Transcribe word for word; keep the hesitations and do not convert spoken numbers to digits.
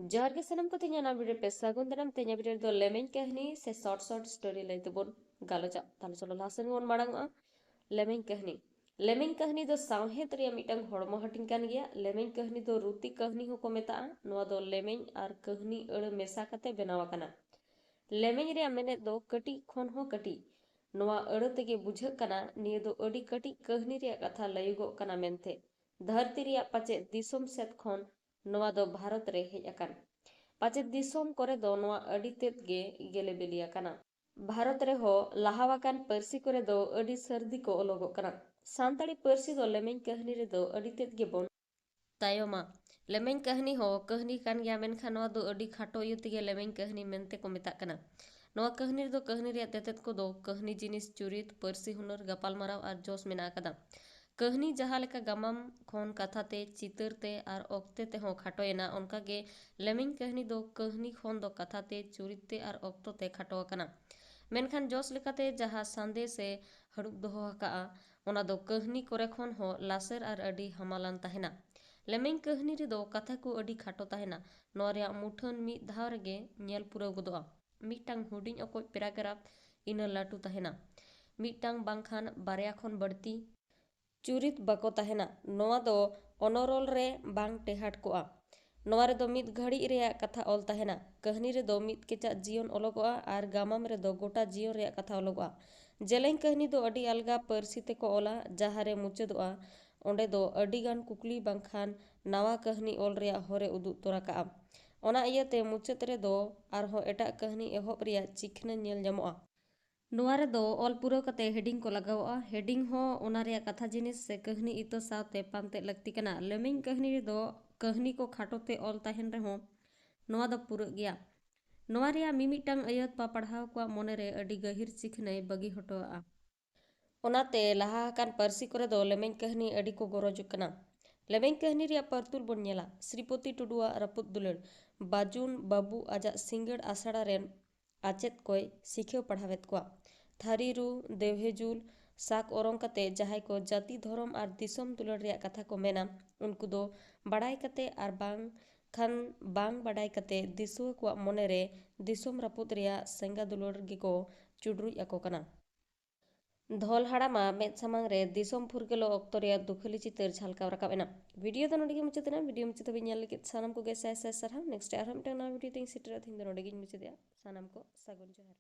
ᱡᱚᱦᱟᱨ ᱜᱮ ᱥᱟᱱᱟᱢ ᱠᱚ, ᱛᱮᱦᱮᱧᱟᱜ ᱱᱟᱣᱟ video ᱨᱮ ᱯᱮ ᱥᱟᱹᱜᱩᱱ ᱫᱟᱨᱟᱢ᱾ ᱛᱮᱦᱮᱧᱟᱜ video ᱨᱮᱫᱚ ᱞᱮᱢᱮᱧ ᱠᱟᱹᱦᱱᱤ ᱥᱮ short short story ᱞᱟᱹᱭ ᱛᱮᱵᱚᱱ ᱜᱟᱞᱚᱪᱟ᱾ ᱛᱟᱦᱞᱮ ᱪᱚᱞᱚ ᱞᱟᱦᱟ ᱥᱮᱱ ᱵᱚᱱ ᱢᱟᱲᱟᱝᱚᱜᱼᱟ᱾ ᱞᱮᱢᱮᱧ ᱠᱟᱹᱦᱱᱤ᱾ ᱞᱮᱢᱮᱧ ᱠᱟᱹᱦᱱᱤ ᱫᱚ ᱥᱟᱶᱦᱮᱫ ᱨᱮᱭᱟᱜ ᱢᱤᱫᱴᱟᱝ ᱦᱚᱲᱢᱚ ᱦᱟᱹᱴᱤᱧ ᱠᱟᱱ ᱜᱮᱭᱟ᱾ ᱞᱮᱢᱮᱧ ᱠᱟᱹᱦᱱᱤ ᱫᱚ ᱨᱩᱛᱤ ᱠᱟᱹᱦᱱᱤ ᱦᱚᱸᱠᱚ ᱢᱮᱛᱟᱜᱼᱟ᱾ ᱱᱚᱣᱟ ᱫᱚ ᱞᱮᱢᱮᱧ ᱟᱨ ᱠᱟᱹᱦᱱᱤ ᱟᱹᱲᱟᱹ ᱢᱮᱥᱟ ᱠᱟᱛᱮ ᱵᱮᱱᱟᱣ ᱟᱠᱟᱱᱟ᱾ ᱞᱮᱢᱮᱧ ᱨᱮᱭᱟᱜ ᱢᱮᱱᱮᱫ ᱫᱚ ᱠᱟᱹᱴᱤᱡ ᱠᱷᱚᱱ ᱦᱚᱸ ᱠᱟᱹᱴᱤᱡ᱾ ᱱᱚᱣᱟ ᱟᱹᱲᱟᱹ ᱛᱮᱜᱮ ᱵᱩᱡᱷᱟᱹᱜ ᱠᱟᱱᱟ ᱱᱤᱭᱟᱹ ᱫᱚ ᱟᱹᱰᱤ ᱠᱟᱹᱴᱤᱡ ᱠᱟᱹᱦᱱᱤ ᱨᱮᱭᱟᱜ ᱠᱟᱛᱷᱟ ᱞᱟᱹᱭᱚᱜᱚᱜ ᱠᱟᱱᱟ ᱢᱮᱱᱛᱮ᱾ ᱫᱷᱟᱹᱨᱛᱤ ᱨᱮᱭᱟᱜ ᱯᱟᱪᱮᱫ ᱫᱤᱥᱚᱢ ᱥᱮᱫ ᱠᱷᱚᱱ ᱱᱚᱣᱟ ᱫᱚ ᱵᱷᱟᱨᱚᱛ ᱨᱮ ᱦᱮᱡ ᱟᱠᱟᱱ᱾ ᱯᱟᱪᱮᱫ ᱫᱤᱥᱚᱢ ᱠᱚᱨᱮ ᱫᱚ ᱱᱚᱣᱟ ᱟᱹᱰᱤ ᱛᱮᱫ ᱜᱮ ᱜᱮᱞᱮ ᱵᱤᱞᱤ ᱟᱠᱟᱱᱟ᱾ ᱵᱷᱟᱨᱚᱛ ᱨᱮᱦᱚᱸ ᱞᱟᱦᱟᱣᱟᱠᱟᱱ ᱯᱟᱹᱨᱥᱤ ᱠᱚᱨᱮ ᱫᱚ ᱟᱹᱰᱤ ᱥᱟᱹᱨᱫᱤ ᱠᱚ ᱚᱞᱚᱜᱚᱜ ᱠᱟᱱᱟ᱾ ᱥᱟᱱᱛᱟᱲᱤ ᱯᱟᱹᱨᱥᱤ ᱫᱚ ᱞᱮᱢᱮᱧ ᱠᱟᱹᱦᱱᱤ ᱨᱮᱫᱚ ᱟᱹᱰᱤ ᱛᱮᱫ ᱜᱮᱵᱚᱱ ᱛᱟᱭᱚᱢᱟ᱾ ᱞᱮᱢᱮᱧ ᱠᱟᱹᱦᱱᱤ ᱦᱚᱸ ᱠᱟᱹᱦᱱᱤ ᱠᱟᱱ ᱜᱮᱭᱟ, ᱢᱮᱱᱠᱷᱟᱱ ᱱᱚᱣᱟ ᱫᱚ ᱟᱹᱰᱤ ᱠᱷᱟᱴᱚ ᱤᱭᱟᱹ ᱛᱮᱜᱮ ᱞᱮᱢᱮᱧ ᱠᱟᱹᱦᱱᱤ ᱢᱮᱱᱛᱮ ᱠᱚ ᱢᱮᱛᱟᱜ ᱠᱟᱱᱟ᱾ ᱱᱚᱣᱟ ᱠᱟᱹᱦᱱᱤ ᱨᱮᱫᱚ ᱠᱟᱹᱦᱱᱤ ᱨᱮᱭᱟᱜ ᱛᱮᱛᱮᱫ ᱠᱚᱫᱚ ᱠᱟᱹᱦᱱᱤ ᱡᱤᱱᱤᱥ, ᱪᱩᱨᱤᱛ, ᱯᱟᱹᱨᱥᱤ ᱦᱩᱱᱟᱹᱨ, ᱜᱟᱯᱟᱞᱢᱟᱨᱟᱣ ᱟᱨ ᱡᱚᱥ ᱢᱮᱱᱟᱜ ᱟᱠᱟᱫᱟ᱾ ᱠᱟᱹᱦᱱᱤ ᱡᱟᱦᱟᱸ ᱞᱮᱠᱟ ᱜᱟᱢᱟᱢ ᱠᱷᱚᱱ ᱠᱟᱛᱷᱟ ᱛᱮ, ᱪᱤᱛᱟᱹᱨ ᱛᱮ ᱟᱨ ᱚᱠᱛᱮ ᱛᱮᱦᱚᱸ ᱠᱷᱟᱴᱚᱭᱮᱱᱟ, ᱚᱱᱠᱟ ᱜᱮ ᱞᱮᱢᱮᱧ ᱠᱟᱹᱦᱱᱤ ᱫᱚ ᱠᱟᱹᱦᱱᱤ ᱠᱷᱚᱱ ᱫᱚ ᱠᱟᱛᱷᱟ ᱛᱮ, ᱪᱩᱨᱤᱛ ᱛᱮ ᱟᱨ ᱚᱠᱛᱚ ᱛᱮ ᱠᱷᱟᱴᱚ ᱟᱠᱟᱱᱟ᱾ ᱢᱮᱱᱠᱷᱟᱱ ᱡᱚᱥ ᱞᱮᱠᱟᱛᱮ ᱡᱟᱦᱟᱸ ᱥᱟᱸᱫᱮᱥ ᱮ ᱦᱟᱹᱲᱩᱵ ᱫᱚᱦᱚ ᱟᱠᱟᱫᱼᱟ, ᱚᱱᱟ ᱫᱚ ᱠᱟᱹᱦᱱᱤ ᱠᱚᱨᱮ ᱠᱷᱚᱱ ᱦᱚᱸ ᱞᱟᱥᱮᱨ ᱟᱨ ᱟᱹᱰᱤ ᱦᱟᱢᱟᱞᱟᱱ ᱛᱟᱦᱮᱱᱟ᱾ ᱞᱮᱢᱮᱧ ᱠᱟᱹᱦᱱᱤ ᱨᱮᱫᱚ ᱠᱟᱛᱷᱟ ᱠᱚ ᱟᱹᱰᱤ ᱠᱷᱟᱴᱚ ᱛᱟᱦᱮᱱᱟ᱾ ᱱᱚᱣᱟ ᱨᱮᱭᱟᱜ ᱢᱩᱴᱷᱟᱹᱱ ᱢᱤᱫ ᱫᱷᱟᱣ ᱨᱮᱜᱮ ᱧᱮᱞ ᱯᱩᱨᱟᱹᱣ ᱜᱚᱫᱚᱜᱼᱟ᱾ ᱢᱤᱫᱴᱟᱝ ᱦᱩᱰᱤᱧ ᱚᱠᱚᱡ paragraph, ᱤᱱᱟᱹ ᱞᱟᱹᱴᱩ ᱛᱟᱦᱮᱱᱟ᱾ ᱢᱤᱫᱴᱟᱝ ᱵᱟᱝᱠᱷᱟᱱ ᱵᱟᱨᱭᱟ ᱠᱷᱚᱱ ᱵᱟᱹᱲᱛᱤ ᱪᱩᱨᱤᱛ ᱵᱟᱠᱚ ᱛᱟᱦᱮᱱᱟ᱾ ᱱᱚᱣᱟ ᱫᱚ ᱚᱱᱚᱨᱚᱞ ᱨᱮ ᱵᱟᱝ ᱴᱮᱦᱟᱴ ᱠᱚᱜᱼᱟ᱾ ᱱᱚᱣᱟ ᱨᱮᱫᱚ ᱢᱤᱫ ᱜᱷᱟᱹᱲᱤᱡ ᱨᱮᱭᱟᱜ ᱠᱟᱛᱷᱟ ᱚᱞ ᱛᱟᱦᱮᱱᱟ᱾ ᱠᱟᱹᱦᱱᱤ ᱨᱮᱫᱚ ᱢᱤᱫ ᱠᱮᱪᱟᱜ ᱡᱤᱭᱚᱱ ᱚᱞᱚᱜᱚᱜᱼᱟ ᱟᱨ ᱜᱟᱢᱟᱢ ᱨᱮᱫᱚ ᱜᱚᱴᱟ ᱡᱤᱭᱚᱱ ᱨᱮᱭᱟᱜ ᱠᱟᱛᱷᱟ ᱚᱞᱚᱜᱚᱜᱼᱟ᱾ ᱡᱮᱞᱮᱧ ᱠᱟᱹᱦᱱᱤ ᱫᱚ ᱟᱹᱰᱤ ᱟᱞᱜᱟ ᱯᱟᱹᱨᱥᱤ ᱛᱮᱠᱚ ᱚᱞᱟ, ᱡᱟᱦᱟᱸ ᱨᱮ ᱢᱩᱪᱟᱹᱫᱚᱜᱼᱟ, ᱚᱸᱰᱮ ᱫᱚ ᱟᱹᱰᱤᱜᱟᱱ ᱠᱩᱠᱞᱤ ᱵᱟᱝᱠᱷᱟᱱ ᱱᱟᱣᱟ ᱠᱟᱹᱦᱱᱤ ᱚᱞ ᱨᱮᱭᱟᱜ ᱦᱚᱨᱮ ᱩᱫᱩᱜ ᱛᱚᱨᱟ ᱠᱟᱜᱼᱟ᱾ ᱚᱱᱟ ᱤᱭᱟᱹᱛᱮ ᱢᱩᱪᱟᱹᱫ ᱨᱮᱫᱚ ᱟᱨᱦᱚᱸ ᱮᱴᱟᱜ ᱠᱟᱹᱦᱱᱤ ᱮᱦᱚᱵ ᱨᱮᱭᱟᱜ ᱪᱤᱠᱷᱱᱟᱹ ᱧᱮᱞ ᱧᱟᱢᱚᱜᱼᱟ᱾ ᱱᱚᱣᱟ ᱨᱮᱫᱚ ᱚᱞ ᱯᱩᱨᱟᱹᱣ ᱠᱟᱛᱮ heading ᱠᱚ ᱞᱟᱜᱟᱣᱚᱜᱼᱟ᱾ Heading ᱦᱚᱸ ᱚᱱᱟ ᱨᱮᱭᱟᱜ ᱠᱟᱛᱷᱟ ᱡᱤᱱᱤᱥ ᱥᱮ ᱠᱟᱹᱦᱱᱤ ᱤᱛᱟᱹ ᱥᱟᱶᱛᱮ ᱯᱟᱱᱛᱮ ᱞᱟᱹᱠᱛᱤ ᱠᱟᱱᱟ᱾ ᱞᱮᱢᱮᱧ ᱠᱟᱹᱦᱱᱤ ᱨᱮᱫᱚ ᱠᱟᱹᱦᱱᱤ ᱠᱚ ᱠᱷᱟᱴᱚ ᱛᱮ ᱚᱞ ᱛᱟᱦᱮᱱ ᱨᱮᱦᱚᱸ, ᱱᱚᱣᱟ ᱫᱚ ᱯᱩᱨᱟᱹᱜ ᱜᱮᱭᱟ᱾ ᱱᱚᱣᱟ ᱨᱮᱭᱟᱜ ᱢᱤᱢᱤᱫᱴᱟᱝ ᱟᱹᱭᱟᱹᱛ ᱯᱟᱯᱟᱲᱦᱟᱣ ᱠᱚᱣᱟᱜ ᱢᱚᱱᱮᱨᱮ ᱟᱹᱰᱤ ᱜᱟᱹᱦᱤᱨ ᱪᱤᱠᱷᱱᱟᱹᱭ ᱵᱟᱹᱜᱤ ᱦᱚᱴᱚᱣᱟᱜᱼᱟ᱾ ᱚᱱᱟᱛᱮ ᱞᱟᱦᱟ ᱟᱠᱟᱱ ᱯᱟᱹᱨᱥᱤ ᱠᱚᱨᱮ ᱫᱚ ᱞᱮᱢᱮᱧ ᱠᱟᱹᱦᱱᱤ ᱟᱹᱰᱤ ᱠᱚ ᱜᱚᱨᱚᱡᱚᱜ ᱠᱟᱱᱟ᱾ ᱞᱮᱢᱮᱧ ᱠᱟᱹᱦᱱᱤ ᱨᱮᱭᱟᱜ ᱯᱟᱹᱨᱛᱩᱞ ᱵᱚᱱ ᱧᱮᱞᱟ᱾ ᱥᱨᱤᱯᱚᱛᱤ ᱴᱩᱰᱩᱣᱟᱜ ᱨᱟᱹᱯᱩᱫ ᱫᱩᱞᱟᱹᱲ᱾ ᱵᱟᱹᱡᱩᱱ ᱵᱟᱹᱵᱩ ᱟᱡᱟᱜ ᱥᱤᱸᱜᱟᱹᱲ ᱟᱥᱲᱟ ᱨᱮᱱ ᱟᱪᱮᱫ ᱠᱚᱭ ᱥᱤᱠᱷᱟᱹᱣ ᱯᱟᱲᱦᱟᱣᱮᱫ ᱠᱚᱣᱟ᱾ ᱛᱷᱟᱹᱨᱤ ᱨᱩ, ᱫᱮᱣᱦᱮ ᱡᱩᱞ, ᱥᱟᱠ ᱚᱨᱚᱝ ᱠᱟᱛᱮ ᱡᱟᱦᱟᱸᱭ ᱠᱚ ᱡᱟᱹᱛᱤ, ᱫᱷᱚᱨᱚᱢ ᱟᱨ ᱫᱤᱥᱚᱢ ᱫᱩᱞᱟᱹᱲ ᱨᱮᱭᱟᱜ ᱠᱟᱛᱷᱟ ᱠᱚ ᱢᱮᱱᱟ, ᱩᱱᱠᱩ ᱫᱚ ᱵᱟᱲᱟᱭ ᱠᱟᱛᱮ ᱟᱨ ᱵᱟᱝ ᱠᱷᱟᱱ ᱵᱟᱝ ᱵᱟᱰᱟᱭ ᱠᱟᱛᱮ ᱫᱤᱥᱩᱣᱟᱹ ᱠᱚᱣᱟᱜ ᱢᱚᱱᱮ ᱨᱮ ᱫᱤᱥᱚᱢ ᱨᱟᱹᱯᱩᱫ ᱨᱮᱭᱟᱜ ᱥᱮᱸᱜᱟ ᱫᱩᱞᱟᱹᱲ ᱜᱮᱠᱚ ᱪᱩᱰᱨᱩᱡ ᱟᱠᱚ ᱠᱟᱱᱟ᱾ ᱫᱷᱚᱞ ᱦᱟᱲᱟᱢᱟᱜ ᱢᱮᱫ ᱥᱟᱢᱟᱝ ᱨᱮ ᱫᱤᱥᱚᱢ ᱯᱷᱩᱨᱜᱟᱹᱞᱚᱜ ᱚᱠᱛᱚ ᱨᱮᱭᱟᱜ ᱫᱩᱠᱷᱟᱹᱞᱤ ᱪᱤᱛᱟᱹᱨ ᱡᱷᱟᱞᱠᱟᱣ ᱨᱟᱠᱟᱵ ᱮᱱᱟ᱾ ᱵᱷᱤᱰᱤᱭᱳ ᱫᱚ ᱱᱚᱰᱮ ᱜᱮ ᱢᱩᱪᱟᱹᱫ ᱮᱱᱟ᱾ ᱵᱷᱤᱰᱤᱭᱳ ᱢᱩᱪᱟᱹᱫ ᱫᱷᱟᱹᱵᱤᱡ ᱧᱮᱞ ᱞᱟᱹᱜᱤᱫ ᱥᱟᱱᱟᱢ ᱠᱚᱜᱮ ᱥᱟᱭ ᱥᱟᱭ ᱥᱟᱨᱦᱟᱣ᱾ ᱱᱮᱠᱥᱴ ᱟᱨᱦᱚᱸ ᱢᱤᱫᱴᱟᱝ ᱱᱟᱣᱟ ᱵᱷᱤᱰᱤᱭᱳ ᱛᱮᱧ ᱥᱮᱴᱮᱨᱚᱜᱼᱟ᱾ ᱛᱮᱦᱮᱧ ᱫᱚ ᱱᱚᱰᱮ ᱜᱮᱧ ᱢᱩᱪᱟᱹᱫᱮᱜᱼᱟ᱾ ᱥᱟᱱᱟᱢ ᱠᱚ ᱥᱟᱹᱜᱩᱱ ᱡᱚᱦᱟᱨ᱾